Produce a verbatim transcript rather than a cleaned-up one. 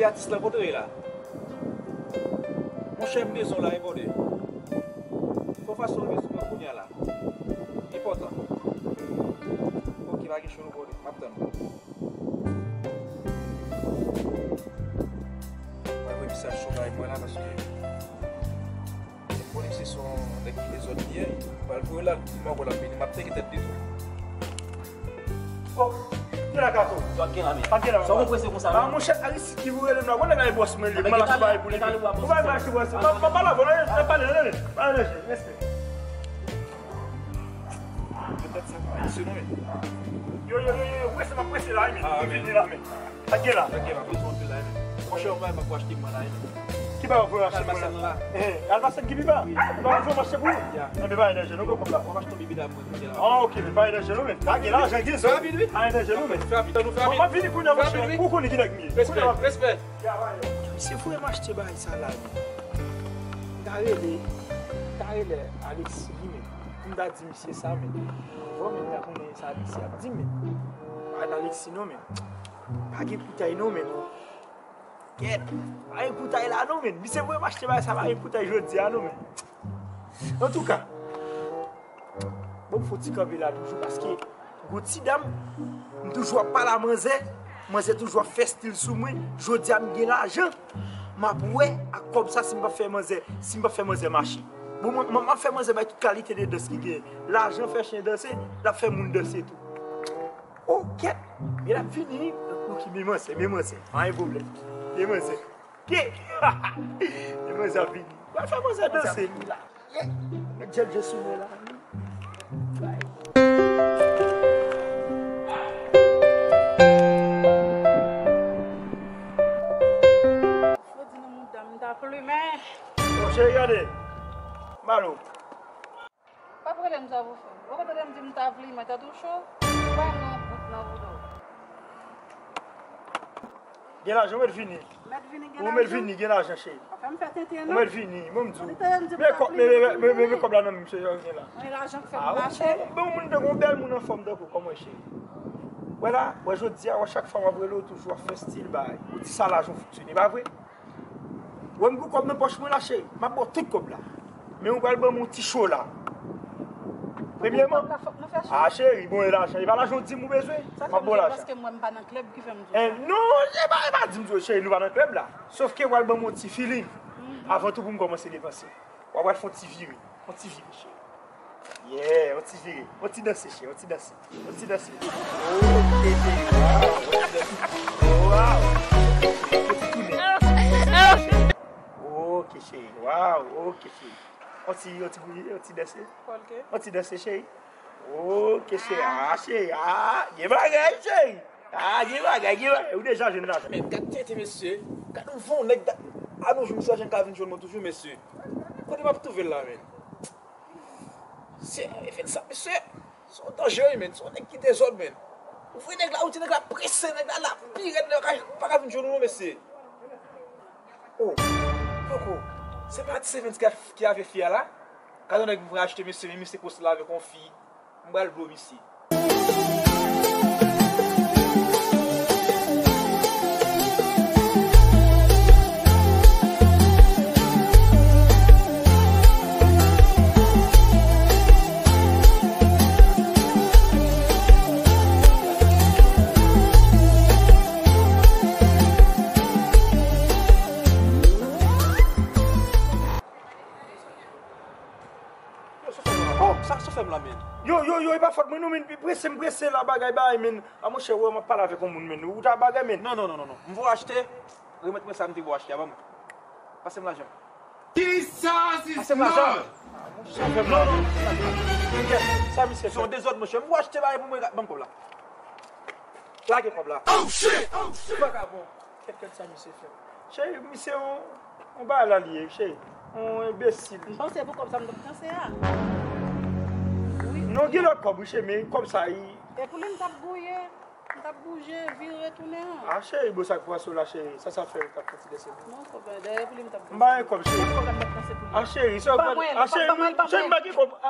Atis lan, kote w ye la? Monchè, m bezwen w la, e bòde. Fò fason rive sou mwen kounye a la. Enpòtan. Ok, pa gen cho, non, bòde. M ap tann ou. Mwen voye mesaj sou bay mwen la, paske Konnen se son nèg ki dezòd li ye, m pral voye l al, m pral vini, m ap teke tèt li tou. Oh, ki la Kato? Yo ap gen la men. Pa gen la. Sa w prese konsa menm? Ah, monchè, Aristide ki voye rele m la, gon nèg la e bòs mwen li, m al achte bagay pou li. Ou pa mache bòs, pa, pa, pa la, bon, pa la, pa la, respè. Yo tèt sa pa se non men. Yo, yo, yo, yo, yo, prese, m ap prese la, wi, men. Ah, vini la, men. Pa gen la. Pa gen la, bezwen anpil la, men. Monchè, yon bagay m ap achte mwen la, men. Ki bagay w ap achte mwen la? Kalbasan la. Eh, kalbasan ki pi ba? Wi. Donk, ou fè m achte pou ou? Ya. Enben, pa gen danje, non, kòb la. W ap achte yon bibida mwen kounye a la. Ah, ok, men pa gen danje, non, men. Pa gen lajan, gen zòn. Fè rapid, wi. Pa gen danje, non, men. Fè rapid, nou fè rapid. Bon, m ap vini kounye a, monchè. Ou konnen ki nèg m ye. Respè, respè. Ya, ba yo. Misye voye m achte bagay sa la, men. M ta rele, m ta rele Alexis, wi, men. M ta di misye sa, men. Bon, men, m ta konnen sa Alexis ap di, men. Pa Alexis, non, men. Pa gen koutay non, men. Kèt, pa gen koutay la non, men. Misye voye m achte bagay sa, pa gen koutay jodi a non, men. Antouka, bon, m fè yon ti kanpe la toujou, paske gon ti dam, m toujou ap pale a manzè, manzè toujou ap fè stil sou mwen. Jodi a m gen lajan, m ap wè ak kòb sa si m p ap fè manzè, si m p ap fè manzè mache. Bon, mwen, mwen, m ap fè manzè bay tout kalite de dans ki genyen. Lajan fè chen danse, l ap fè moun danse tou. Oh, kèt! Men l ap vini, wi. Ok, men manzè, men manzè. Pa gen pwoblèm. Men manzè. Ke? Men manzè ap vini. Pral fè manzè danse. Yeah. Met djèl je sou mwen la. Fò di nan mouda m ta plimen. Bon, cheri, gade. Malo. Pa t rele m sa pou fè. Ou konn tande m di m ta plimen, tèt ou cho? Ou pa nan bout nan bouda w. Gen lajan, ou mèt vini. Mèt vini, gen lajan. Ou mèt vini, gen lajan, cheri. Pa fè m fè tenten, non. Ou mèt vini, bon, m di w. Ou tande m di m ta plimen, men, men, men, men kòb la nan men m, cheri, gen la. Gen lajan k fè m mache. Ah, bon, bon, moun tankou w, bèl moun anfòm tankou w, kòman w ye, cheri? Wè la, wè jodi a, wè chak fwa m ap rele w, toujou ap fè stil bay. Ou di sa lajan fonksyone, pa vre? Wè m gen kòb nan pòch mwen la, cheri. M ap ba w tout kòb la. Men ou pral ban m yon ti cho la. Premyèman, ah, cheri, bon, e lajan. E pa lajan w di m ou bezwen? M ap ba w lajan. Paske mwen, m pa nan klèb ki fè m di w sa. Eh, non, e pa, e pa di m di w, cheri, nou pa nan klèb la. Sòf ke w pral ban m yon ti feeling. Avan tou pou m kòmanse depanse. W ap pral fè yon ti vire. Yon ti vire, cheri. Yeah, yon ti vire. Yon ti danse, cheri, yon ti danse. Yon ti danse. Ok, cheri. Wow, yon ti danse. Wow. Yon ti tounen. Ok, cheri. Wow, ok, cheri. Yon ti, yon ti bouyi, yon ti danse. Yon ti danse, cheri. Ok, cheri. Ah, cheri. Ah, gen bagay, cheri. Ah, gen bagay, gen bagay. Ou deja jwenn lajan. Men, gad tenten, mesye. Gad yon von nèg. A nou jou, misye ka vin jwenn mwen toujou, mesye. Kote m ap twouve l la, men? Se, e fè sa, mesye. Se yon danje, wi, men. Se yon nèg ki dezòd, men. Ou vre nèg la, ou di nèg la prese, nèg la la pi rèd, nèg la pa ka vin jwenn ou, non, mesye. Oh, poko. Se pa T Sevens ki, ki avè fi a la? Gade yon nèg m vin achte, mesye, men misye poste la avèk yon fi. M pral blo misye. Yo, sa fè m la. Oh, sa, sa fè m la, men. Yo, yo, yo, e pa fòt mwen non, men, prese m prese la, bagay, bagay, men. A, monchè, wè, m ap pale avèk yon moun, men. Ou ta bagay, men. Non, non, non, non, non. M vo achte, remèt mwen sa m te vo achte a, ban mwen. Pase m lajan. Jesus is Lord! Sa fè m la, non, non. Sa misye fè. Se yon dezòd, monchè. M vo achte bagay pou mwen, ban m kòb la. Lage kòb la. Oh, shit! Oh, shit! Vagabon. Kèt, kèt, sa misye fè. Cheri, misye yon, yon bagay la li ye, cheri. Yon enbesil. M panse pou kòb sa m t ap panse a. Wi. Non, gen lòt kòb, wi, cheri, men kòb sa, i... E pou li m t ap gouye, m t ap bouje, vire, tounen an. A, cheri, bon, sa k pase w la, cheri. Sa, sa fè w t ap fè ti dèse. Non, kòb la, dèyè pou li m t ap gouye. M pa gen kòb, cheri. Kòb la m t ap panse pou li. A, cheri, sa w... Ban mwen, a, cheri, ban mwen, ban mwen. Cheri, m pa gen kòb. A.